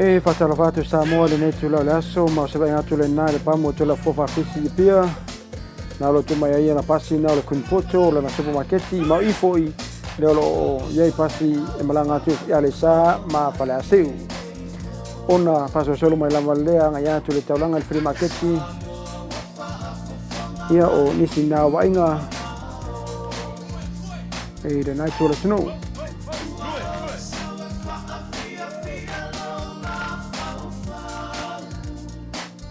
E faatalofa atu Samoa i lenei itula o le aso ma o se vaaiga atu lena i le pamu o Toelafua Faafisi i Apia. Na o lo o tuu mai ai ana pasi na o le Queen Poto o lana supamaketi ma o i foi lea o lo o i ai pasi e malaga atu i Aleisa ma Faleasiu. Ona faasolosolo mai lava lea agai atu i le taulaga i le flea maketi ia o nisi na o vaaiga i lena itu o le atunuu.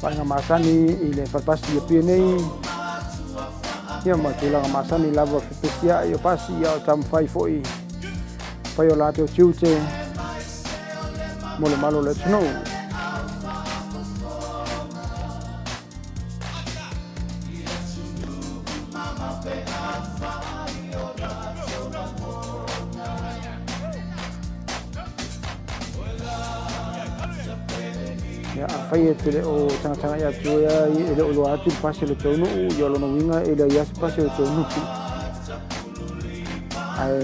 Vaaiga masani i le falepasi i Apia nei, ia ma tulaga masani lava o le fepesia'i o pasi ia o taumafai foi fai o latou tiute mo le malu o le atunuu. Ia, afai e te le o tagatagai atu ai e le o iloa atu le pasi o le tou nuu, ia o lona uiga e leai lava se pasi o le tou nuu. Ae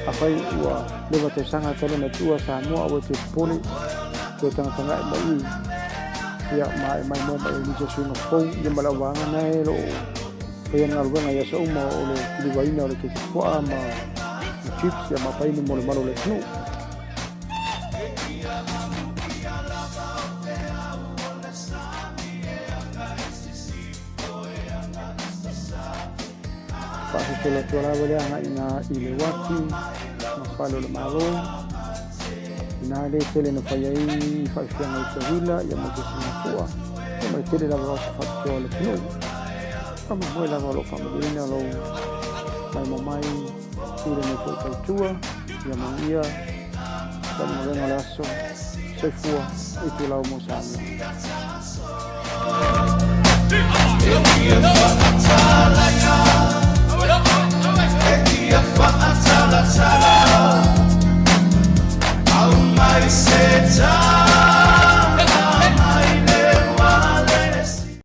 afai ua leva tausaga talu ona tuua Samoa, aua e te popole, toe tagatagai mai i ia ma e maimoa mai ai nisi o suiga fou ia ma le auvaega na e lo o faia le galuega i aso uma o le kilivaina o le keke puaa ma chips ia ma painu mo le malu o le atunuu. Faasolosolo atu lava lea agai i ina i le uati ma fale o le Malo. Ina le tele na fai ai faaifiaga i tauila ia ma se sigafua ia ma le tele lava o aso faapitoa o le atunuu. Faamoemoe lava o lo o faamalieina lou maimoa mai i lenei foi tautua ia manuia le galuega o le aso. Soifua itulau mo Samoa.